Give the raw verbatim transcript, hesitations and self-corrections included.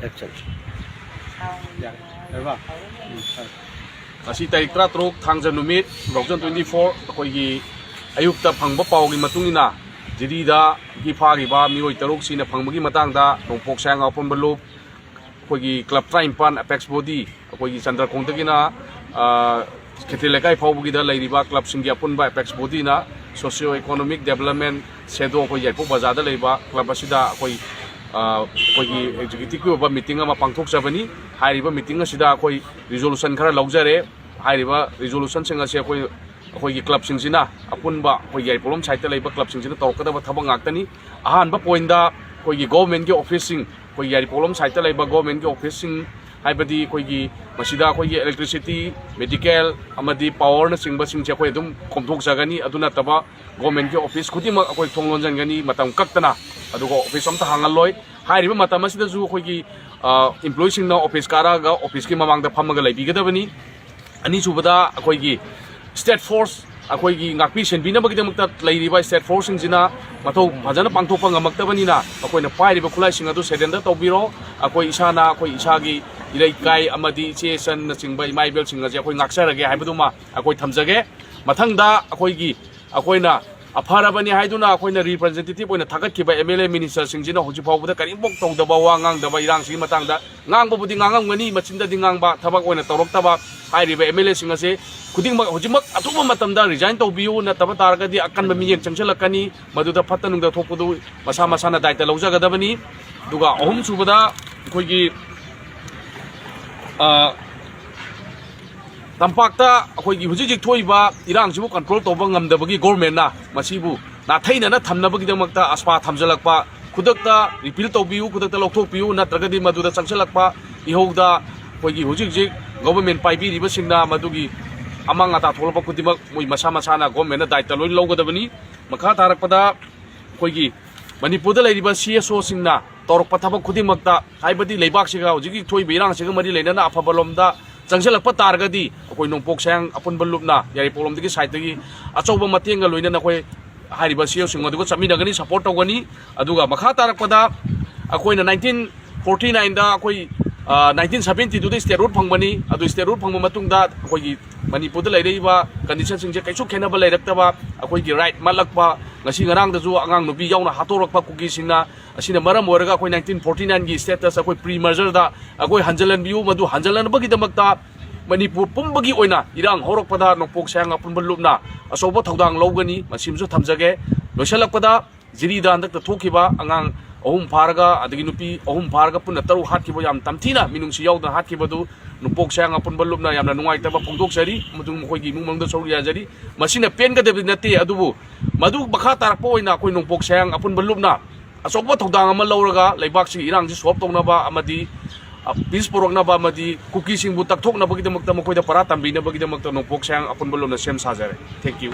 ꯑꯠꯆꯥ, ꯑꯠꯆꯥ꯫ ꯌꯥꯔꯦ꯫ ꯌꯥꯔꯕ? ꯎꯝ, ꯐꯔꯦ꯫ ꯉꯁꯤ ꯇꯥꯔꯤꯛ ꯇꯔꯥꯇꯔꯨꯛ, ꯊꯥꯡꯖ ꯅꯨꯃꯤꯠ, two thousand twenty-four, ꯑꯩꯈꯣꯏꯒꯤ ꯑꯌꯨꯛꯇ ꯐꯪꯕ ꯄꯥꯎꯒꯤ ꯃꯇꯨꯡ ꯏꯟꯅ, ꯖꯤꯔꯤꯗꯒꯤ ꯐꯥꯈꯤꯕ ꯃꯤꯑꯣꯏ ꯇꯔꯨꯛꯁꯤꯅ ꯐꯪꯕꯒꯤ ꯃꯇꯥꯡꯗ ꯅꯣꯡꯄꯣꯛ ꯁꯌꯥꯡ ꯑꯄꯨꯟꯕ ꯂꯨꯞ, ꯑꯩꯈꯣꯏꯒꯤ club ꯇꯔꯥꯅꯤꯄꯥꯟ apex body, ꯑꯩꯈꯣꯏꯒꯤ ꯆꯟꯗ꯭ꯔꯈꯣꯡꯗꯒꯤꯅ, ꯑ, ꯈꯦꯇ꯭ꯔꯤ ꯂꯩꯀꯥꯏ ꯐꯥꯎꯕꯒꯤꯗ ꯂꯩꯔꯤꯕ clubꯁꯤꯡꯒꯤ ꯑꯄꯨꯟꯕ apex bodyꯅ socio economic development shadow, ꯑꯩꯈꯣꯏ ꯌꯥꯏꯔꯤꯄꯣꯛ ꯕꯖꯥꯔꯗ ꯂꯩꯕ club ꯑꯁꯤꯗ ꯑꯩꯈꯣꯏ, ꯑ, ꯑꯩꯈꯣꯏꯒꯤ executiveꯀꯤ ꯑꯣꯏꯕ meeting ꯑꯃ ꯄꯥꯡꯊꯣꯛꯆꯕꯅꯤ꯫ ꯍꯥꯏꯔꯤꯕ meeting ꯑꯁꯤꯗ ꯑꯩꯈꯣꯏ resolution ꯈꯔ ꯂꯧꯖꯔꯦ꯫ ꯍꯥꯏꯔꯤꯕ resolutionꯁꯤꯡ ꯑꯁꯤ ꯑꯩꯈꯣꯏ, ꯑꯩꯈꯣꯏꯒꯤ clubꯁꯤꯡꯁꯤꯅ, ꯑꯄꯨꯟꯕ ꯑꯩꯈꯣꯏ ꯌꯥꯏꯔꯤꯄꯣꯛꯂꯣꯝ sideꯇ ꯂꯩꯕ clubꯁꯤꯡꯁꯤꯅ ꯇꯧꯔꯛꯀꯗꯕ ꯊꯕꯛ ꯉꯥꯛꯇꯅꯤ꯫ ꯑꯍꯥꯟꯕ pointꯇ ꯑꯩꯈꯣꯏꯒꯤ governmentꯀꯤ officeꯁꯤꯡ, ꯑꯩꯈꯣꯏ ꯌꯥꯏꯔꯤꯄꯣꯛꯂꯣꯝ sideꯇ ꯂꯩꯕ governmentꯀꯤ officeꯁꯤꯡ, ꯍꯥꯏꯕꯗꯤ ꯑꯩꯈꯣꯏꯒꯤ ꯃꯁꯤꯗ ꯑꯩꯈꯣꯏꯒꯤ electricity, medical ꯑꯃꯗꯤ powerꯅꯆꯤꯡꯕꯁꯤꯡꯁꯦ ꯑꯩꯈꯣꯏ ꯑꯗꯨꯝ ꯀꯣꯝꯊꯣꯛꯆꯒꯅꯤ꯫ ꯑꯗꯨ ꯅꯠꯇꯕ governmentꯀꯤ office ꯈꯨꯗꯤꯡꯃꯛ ꯑꯩꯈꯣꯏ ꯊꯣꯡ ꯂꯣꯟꯁꯤꯟꯒꯅꯤ ꯃꯇꯝ ꯀꯛꯇꯅ, ꯑꯗꯨꯒ office ꯑꯝꯇ ꯍꯥꯡꯍꯜꯂꯣꯏ꯫ ꯍꯥꯏꯔꯤꯕ ꯃꯇꯝ ꯑꯁꯤꯗꯁꯨ ꯑꯩꯈꯣꯏꯒꯤ, ꯑ, employeeꯁꯤꯡꯅ office ꯀꯥꯔꯛꯑꯒ officeꯀꯤ ꯃꯃꯥꯡꯗ ꯐꯝꯃꯒ ꯂꯩꯕꯤꯒꯗꯕꯅꯤ꯫ ꯑꯅꯤꯁꯨꯕꯗ, ꯑꯩꯈꯣꯏꯒꯤ state force, ꯑꯩꯈꯣꯏꯒꯤ ꯉꯥꯛꯄꯤ ꯁꯦꯟꯕꯤꯅꯕꯒꯤꯗꯃꯛꯇ ꯂꯩꯔꯤꯕ state forceꯁꯤꯡꯁꯤꯅ ꯃꯊꯧ ꯐꯖꯅ ꯄꯥꯡꯊꯣꯛꯄ ꯉꯝꯃꯛꯇꯕꯅꯤꯅ, ꯑꯩꯈꯣꯏꯅ ꯄꯥꯏꯔꯤꯕ ꯈꯨꯠꯂꯥꯏꯁꯤꯡ ꯑꯗꯨ surrender ꯇꯧꯕꯤꯔꯣ꯫ ꯑꯩꯈꯣꯏ ꯏꯁꯥꯅ, ꯑꯩꯈꯣꯏ ꯏꯁꯥꯒꯤ ꯏꯔꯩꯀꯥꯏ ꯑꯃꯗꯤ ꯏꯆꯦ ꯏꯆꯟꯅꯆꯤꯡꯕ, ꯏꯃꯥ ꯏꯕꯦꯜꯁꯤꯡ ꯑꯁꯦ ꯑꯩꯈꯣꯏ ꯉꯥꯛꯆꯔꯒꯦ ꯍꯥꯏꯕꯗꯨꯃ ꯑꯩꯈꯣꯏ ꯊꯝꯖꯒꯦ꯫ ꯃꯊꯪꯗ ꯑꯩꯈꯣꯏꯒꯤ, ꯑꯩꯈꯣꯏꯅ ꯑꯐꯔꯕꯅꯤ ꯍꯥꯏꯗꯨꯅ ꯑꯩꯈꯣꯏꯅ representative ꯑꯣꯏꯅ ꯊꯥꯒꯠꯈꯤꯕ MLA ministerꯁꯤꯡꯁꯤꯅ ꯍꯧꯖꯤꯛ ꯐꯥꯎꯕꯗ ꯀꯔꯤꯝꯐꯥꯎ ꯇꯧꯗꯕ, ꯋꯥ ꯉꯥꯡꯗꯕ, ꯏꯔꯥꯡꯁꯤꯒꯤ ꯃꯇꯥꯡꯗ ꯉꯥꯡꯕꯕꯨꯗꯤ ꯉꯥꯡꯉꯝꯒꯅꯤ, ꯃꯆꯤꯟꯗꯗꯤ ꯉꯥꯡꯕ, ꯊꯕꯛ ꯑꯣꯏꯅ ꯇꯧꯔꯛꯇꯕ꯫ ꯍꯥꯏꯔꯤꯕ MLAꯁꯤꯡ ꯑꯁꯦ ꯈꯨꯗꯤꯡꯃꯛ ꯍꯧꯖꯤꯛꯃꯛ ꯑꯊꯨꯕ ꯃꯇꯝꯗ resign ꯇꯧꯕꯤꯌꯨ, ꯅꯠꯇꯕ ꯇꯥꯔꯒꯗꯤ ꯑꯀꯟꯕ ꯃꯤꯠꯌꯦꯡ ꯆꯪꯁꯤꯜꯂꯛꯀꯅꯤ꯫ ꯃꯗꯨꯗ ꯐꯠꯇ ꯅꯨꯡꯗ ꯊꯣꯛꯄꯗꯨ ꯃꯁꯥ ꯃꯁꯥꯅ ꯗꯥꯏꯇ ꯂꯧꯖꯒꯗꯕꯅꯤ꯫ ꯑꯗꯨꯒ ꯑꯍꯨꯝꯁꯨꯕꯗ ꯑꯩꯈꯣꯏꯒꯤ, ꯑ, ꯇꯝꯄꯥꯛꯇ ꯑꯩꯈꯣꯏꯒꯤ ꯍꯧꯖꯤꯛ ꯍꯧꯖꯤꯛ ꯊꯣꯛꯏꯕ ꯏꯔꯥꯡꯁꯤꯕꯨ control ꯇꯧꯕ ꯉꯝꯗꯕꯒꯤ governmentꯅ ꯃꯁꯤꯕꯨ ꯅꯥꯊꯩꯅꯅ ꯊꯝꯅꯕꯒꯤꯗꯃꯛꯇ AFSPA ꯊꯝꯖꯤꯜꯂꯛꯄ, ꯈꯨꯗꯛꯇ repeal ꯇꯧꯕꯤꯌꯨ, ꯈꯨꯗꯛꯇ ꯂꯧꯊꯣꯛꯄꯤꯌꯨ, ꯅꯠꯇ꯭ꯔꯒꯗꯤ ꯃꯗꯨꯗ ꯆꯪꯁꯤꯜꯂꯛꯄ ꯏꯍꯧꯗ ꯑꯩꯈꯣꯏꯒꯤ ꯍꯧꯖꯤꯛ ꯍꯧꯖꯤꯛ government ꯄꯥꯏꯕꯤꯔꯤꯕꯁꯤꯡꯅ ꯃꯗꯨꯒꯤ ꯑꯃꯥꯡ ꯑꯇꯥ ꯊꯣꯛꯂꯛꯄ ꯈꯨꯗꯤꯡꯃꯛ ꯃꯣꯏ ꯃꯁꯥ ꯃꯁꯥꯅ governmentꯅ ꯗꯥꯏꯇ ꯂꯣꯏꯅ ꯂꯧꯒꯗꯕꯅꯤ꯫ ꯃꯈꯥ ꯇꯥꯔꯛꯄꯗ ꯑꯩꯈꯣꯏꯒꯤ ꯃꯅꯤꯄꯨꯔꯗ ꯂꯩꯔꯤꯕ CSOꯁꯤꯡꯅ ꯇꯧꯔꯛꯄ ꯊꯕꯛ ꯈꯨꯗꯤꯡꯃꯛꯇ, ꯍꯥꯏꯕꯗꯤ ꯂꯩꯕꯥꯛꯁꯤꯒ ꯍꯧꯖꯤꯛꯀꯤ ꯊꯣꯛꯏꯕ ꯏꯔꯥꯡꯁꯤꯒ ꯃꯔꯤ ꯂꯩꯅꯅ ꯑꯐꯕ ꯂꯣꯝꯗ ꯆꯪꯁꯤꯜꯂꯛꯄ ꯇꯥꯔꯒꯗꯤ, ꯑꯩꯈꯣꯏ ꯅꯣꯡꯄꯣꯛ ꯁꯌꯥꯡ ꯑꯄꯨꯟꯕ ꯂꯨꯞꯅ ꯌꯥꯏꯔꯤꯄꯣꯛꯂꯣꯝꯗꯒꯤ sideꯇꯒꯤ ꯑꯆꯧꯕ ꯃꯇꯦꯡꯒ ꯂꯣꯏꯅꯅ ꯑꯩꯈꯣꯏ ꯍꯥꯏꯔꯤꯕ CSOꯁꯤꯡ ꯑꯗꯨꯒ ꯆꯠꯃꯤꯟꯅꯒꯅꯤ, support ꯇꯧꯒꯅꯤ꯫ ꯑꯗꯨꯒ ꯃꯈꯥ ꯇꯥꯔꯛꯄꯗ ꯑꯩꯈꯣꯏꯅ nineteen ꯐꯣꯔꯇꯤ ꯅꯥꯏꯟꯗ ꯑꯩꯈꯣꯏ ꯅꯥꯏꯟꯇꯤꯟ ꯁꯕꯦꯟꯇꯤ ꯇꯨꯗ ꯁ꯭ꯇꯦꯠꯍꯨꯗ ꯐꯪꯕꯅꯤ꯫ ꯑꯗꯨ ꯁ꯭ꯇꯦꯠꯍꯨꯗ ꯐꯪꯕ ꯃꯇꯨꯡꯗ ꯑꯩꯈꯣꯏꯒꯤ ꯃꯅꯤꯄꯨꯔꯗ ꯂꯩꯔꯛꯏꯕ ꯀꯟꯗꯤꯁꯟꯁꯤꯡꯁꯦ ꯀꯩꯁꯨ ꯈꯦꯠꯅꯕ ꯂꯩꯔꯛꯇꯕ, ꯑꯩꯈꯣꯏꯒꯤ ꯔꯥꯏꯠ ꯃꯠꯂꯛꯄ, ꯉꯁꯤ ꯉꯔꯥꯡꯗꯁꯨ ꯑꯉꯥꯡ ꯅꯨꯄꯤ ꯌꯥꯎꯅ ꯍꯥꯠꯇꯣꯔꯛꯄ ꯀꯨꯀꯤꯁꯤꯡꯅ꯫ ꯑꯁꯤꯅ ꯃꯔꯝ ꯑꯣꯏꯔꯒ ꯑꯩꯈꯣꯏ ꯅꯥꯏꯟꯇꯤꯟ ꯐꯣꯔꯇꯤ ꯅꯥꯏꯟꯒꯤ ꯁ꯭ꯇꯦꯇꯁ ꯑꯩꯈꯣꯏ ꯄ꯭ꯔꯤ ꯃꯔꯖꯔꯗ ꯑꯩꯈꯣꯏ ꯍꯟꯖꯤꯜꯍꯟꯕꯤꯌꯨ꯫ ꯃꯗꯨ ꯍꯟꯖꯤꯜꯍꯟꯕꯒꯤꯗꯃꯛꯇ ꯃꯅꯤꯄꯨꯔ ꯄꯨꯝꯕꯒꯤ ꯑꯣꯏꯅ ꯏꯔꯥꯡ ꯍꯧꯔꯛꯄꯗ ꯅꯣꯡꯄꯣꯛ ꯁꯌꯥꯡ ꯑꯄꯨꯟꯕ ꯂꯨꯞꯅ ꯑꯆꯧꯕ ꯊꯧꯗꯥꯡ ꯂꯧꯒꯅꯤ꯫ ꯃꯁꯤꯃꯁꯨ ꯊꯝꯖꯒꯦ꯫ ꯂꯣꯏꯁꯤꯜꯂꯛꯄꯗ, ꯖꯤꯔꯤꯗ ꯍꯟꯗꯛꯇ ꯊꯣꯛꯈꯤꯕ ꯑꯉꯥꯡ ꯑꯍꯨꯝ ꯐꯥꯔꯒ, ꯑꯗꯒꯤ ꯅꯨꯄꯤ ꯑꯍꯨꯝ ꯐꯥꯔꯒ ꯄꯨꯟꯅ ꯇꯔꯨꯛ ꯍꯥꯠꯈꯤꯕ, ꯌꯥꯝ ꯇꯝꯊꯤꯅ ꯃꯤꯅꯨꯡꯁꯤ ꯌꯥꯎꯗꯅ ꯍꯥꯠꯈꯤꯕꯗꯨ ꯅꯣꯡꯄꯣꯛ ꯁꯌꯥꯡ ꯑꯄꯨꯟꯕ ꯂꯨꯞꯅ ꯌꯥꯝꯅ ꯅꯨꯡꯉꯥꯏꯇꯕ ꯐꯣꯡꯗꯣꯛꯆꯔꯤ, ꯑꯃꯁꯨꯡ ꯃꯈꯣꯏꯒꯤ ꯏꯃꯨꯡ ꯃꯅꯨꯡꯗ ꯁꯔꯨꯛ ꯌꯥꯖꯔꯤ꯫ ꯃꯁꯤꯅ ꯄꯦꯟꯒꯗꯕꯗꯤ ꯅꯠꯇꯦ, ꯑꯗꯨꯕꯨ ꯃꯗꯨ ꯃꯈꯥ ꯇꯥꯔꯛꯄ ꯑꯣꯏꯅ ꯑꯩꯈꯣꯏ ꯅꯣꯡꯄꯣꯛ ꯁꯌꯥꯡ ꯑꯄꯨꯟꯕ ꯂꯨꯞꯅ ꯑꯆꯧꯕ ꯊꯧꯗꯥꯡ ꯑꯃ ꯂꯧꯔꯒ ꯂꯩꯕꯥꯛꯁꯤꯒꯤ ꯏꯔꯥꯡꯁꯤ ꯁꯣꯜꯕ ꯇꯧꯅꯕ ꯑꯃꯗꯤ, ꯑ, ꯄꯤꯁ ꯄꯨꯔꯛꯅꯕ ꯑꯃꯗꯤ ꯀꯨꯀꯤꯁꯤꯡꯕꯨ ꯇꯛꯊꯣꯛꯅꯕꯒꯤꯗꯃꯛꯇ, ꯃꯈꯣꯏꯗ ꯄꯔꯥ ꯇꯝꯕꯤꯅꯕꯒꯤꯗꯃꯛꯇ ꯅꯣꯡꯄꯣꯛ ꯁꯌꯥꯡ ꯑꯄꯨꯟꯕ ꯂꯨꯞꯅ ꯁꯦꯝ ꯁꯥꯖꯔꯦ꯫ Thank you꯫